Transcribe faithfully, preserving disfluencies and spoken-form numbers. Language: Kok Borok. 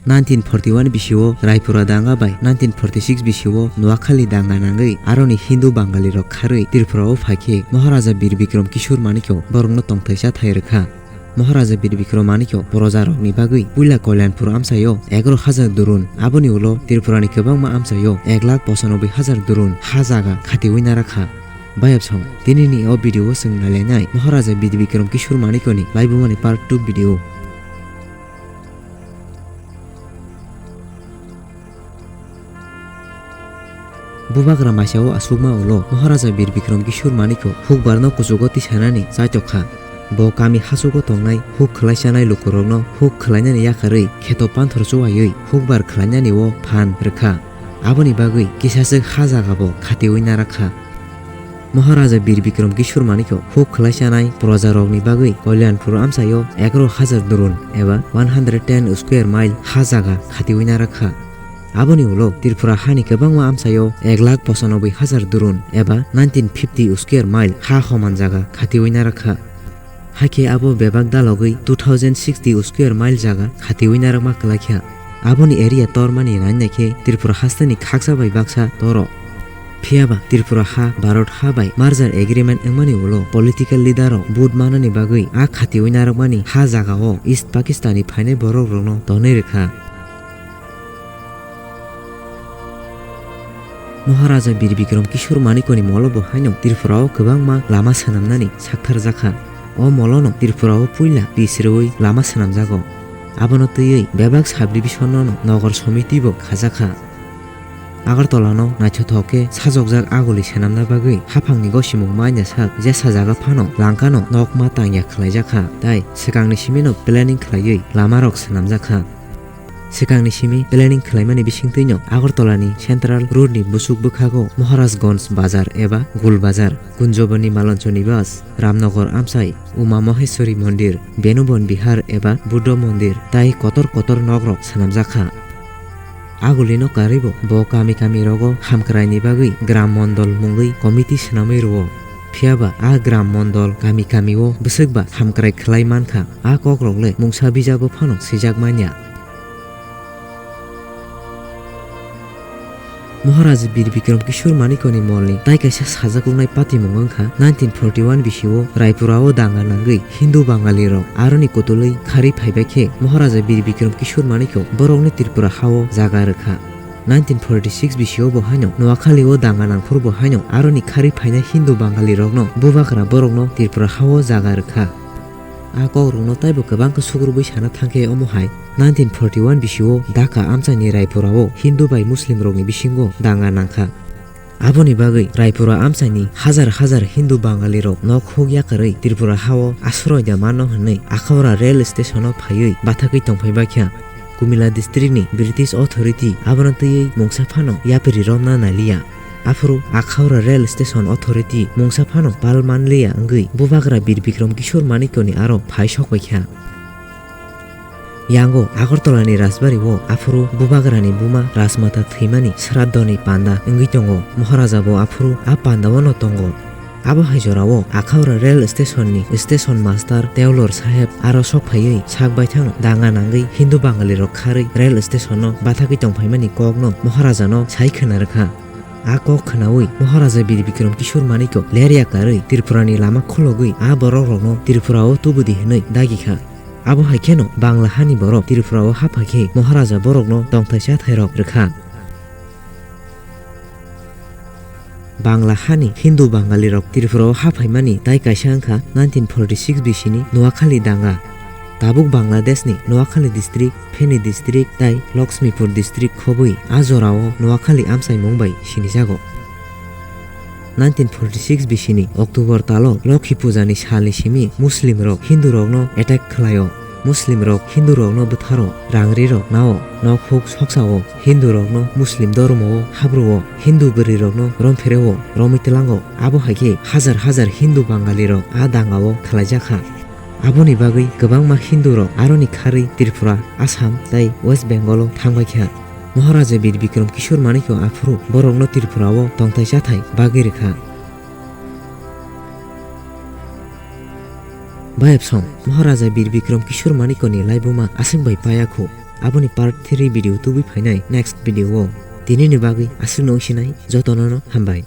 Nineteen forty one bisio Raipura danga bai nineteen forty six bisio Noakhali danga nangwi aroni Hindu Bangali rok kharwi Tripura o phaikhe Maharaja Bir Bikram Kishore Manikyo borokno tongthai chathai rwkha. Maharaja Bir Bikram Manikyo proja rokni bagwi puila Kalyanpur amchaio egaroh hajar durun, aboni ulo Tripura ni kwbangma amchaio ek lakh pochanoboi hajar durun ha jaga khatiwi narakha. Bayapsong, tinini o video o chwng nailainai Maharaja Bir Bikram Kishore Manikyo ni laibuma ni part two video. Bubagra maisao aswkma ulo Maharaja Bir Bikram Kishore Manikyo hukbar no kuchugo tisanani chaitokha. Bo kami hachugo tongnai huk khwlaisanai lukurokno huk khwlainani yakarwi kheto panthor chuwaiwi hukbar khwlainani o phan rwkha. Aboni bagwi kisaswk ha jagabo khatiwi narakha. Maharaja Bir Bikram Kishore Manikyo huk khwlaisanai projarokni bagwi Kalyanpur amchaio egaroh hajar durun eba one hundred ten square mile ha jaga khatiwi narakha. Aboni ulo Tripura hani kwbangma amchaio ek lakh pochanoboi hajar durun eba nineteen fifty square mile ha homan jaga khatiwi narakha. Hakhe abo bebak dalogwi two thousand sixty square mile jaga khatiwi narwkma kwlaikha. Aboni area tormani nainai khe Tripura hasteni khaksa bai baksa toro. Phiyaba Tripura ha Bharat ha bai merger agreement wngmani ulo political leader rok vote manani bagwi a khatiwi narwkmani ha jagao East Pakistan ni phainai borok rokno tonwi rwkha. Maharaja Bir Bikram Kishore Manikyo ni molo bo haino Tripura o kwbangma lama swnamnani saktharjakha. O molono Tripura o puila pis rwui lama swnamjago. Abono twiwi bebak subdivision no nogor somiti bo khajakha. Agartala no naithothok khe sajokjak aguli swnamna bagwi haphangni gosimung manya sak jesa jaga phano langkano nokma tangya khwlaijakha, tai swkangni simi no planning khwlaiwi lama rok swnamjakha. Swkangni simi planning khwlaimani bisingtwino Agartala ni Central Road ni busuk bwkhago Maharajganj Bazar eba Gul Bazar, Kunjabani Maloncho Nibas, Ramnagar Amchai, Uma Maheshwari Mondir, Benubon Bihar eba Buddha Mondir tai kotor kotor nokrok swnamjakha. Agulino karwibo bo kami kami rogo hamkraini bagwi Gram Mondol mungwi committee swnamwi rwo. Phiyaba a Gram Mondol kami kamio bwswkba hamkrai khwlai mankha, a kokrok le mungsa bijabo phano swijak manya. Maharaja Bir Bikram Kishore Manikyani molni tai kaisa sajaknai patimung wngkha nineteen forty one bisio Raipura o danga nangwi Hindu Bangali rok aroni kutulwi kharwi phaibai khe Maharaja Bir Bikram Kishore Manikyo borokni Tripura hao jaga rwkha. Nineteen forty six bisio bo haino Noakhali o danga nangphuru bo haino aroni kharwi phainai Hindu Bangali rokno bubagra borokno Tripura hao jaga rwkha. A kokrokno taibo kwbang khe sukrubwi sana thangkhe omo hai nineteen forty one bisio Dhaka amchaini Raipura o Hindu bai Muslim rokni bisingo danga nangkha. Aboni bagwi Raipura amchaini hajar hajar Hindu Bangali rok nok huk yakarwi Tripura hao asroy da mano hwnwi Akhaura rail station o phaiwi bathakwi tongphai bakha. Kumila district ni British authority abono twiwi mungsa phano yapri romna naliya. Aphuru Akhaura rail station authority mungsa phano pal manliya wngwi bubagra Bir Bikram Kishore Manikyani aro phai sokbaikha. Yango Agartala ni rajbari o aphuru bubagra ni buma Rajmata thwimani sraddho ni panda wngwi tongo. Maharaja bo aphuru a panda o no tongo. Abo hai jora o Akhaura rail station ni station master Teulor Saheb aro sok phaiwi sak baithang danga nangwi Hindu Bangali rok kharwi rail station no bathakwi tongphaimani kok no Maharaja no sai khwna rwkha. A kok khwnawi Maharaja Bir Bikram Kishore Manikyo lerya karwi Tripura ni lama khulogwi a borok rokno Tripura o tubudi hwnwi dagi kha. Abo hai kheno Bangla hani borok Tripura o hapha khe Maharaja borokno tongthai chathai rok rwkha. Bangla hani Hindu Bangali rok Tripura o haphaimani tai kaisa wngkha nineteen forty six bisini Noakhali danga. Tabuk Bangladesh ni Noakhali district, Feni district tai Lakshmipur district khobwi a jora o Noakhali amchaimung bai sinijago. Nineteen forty six bisini October talo Lokhi Puja ni salni simi Muslim rok Hindu rokno attack khwlaio. Muslim rok Hindu rokno bwtharo, rang ri rok nao, nok huk soksao, Hindu rokno Muslim dhormo o habruo, Hindu bwrwi rokno romphireo, romwi tlango. Abo hai khe hajar hajar Hindu Bangali rok a danga o khwlaijakha. Aboni bagwi kwbangma Hindu rok aroni kharwi Tripura, Assam tai West Bengal o thangbaikha. Maharaja Bir Bikram Kishore Manikyo aphuru borokno Tripura o tongthai chathai bagwi rwkha. Bayapsong, Maharaja Bir Bikram Kishore Manikyani laibuma aswk bai paya khu. Aboni part three video tubui phainai next video o. Tinini bagwi aswkno wngsinai, jotono no hambai.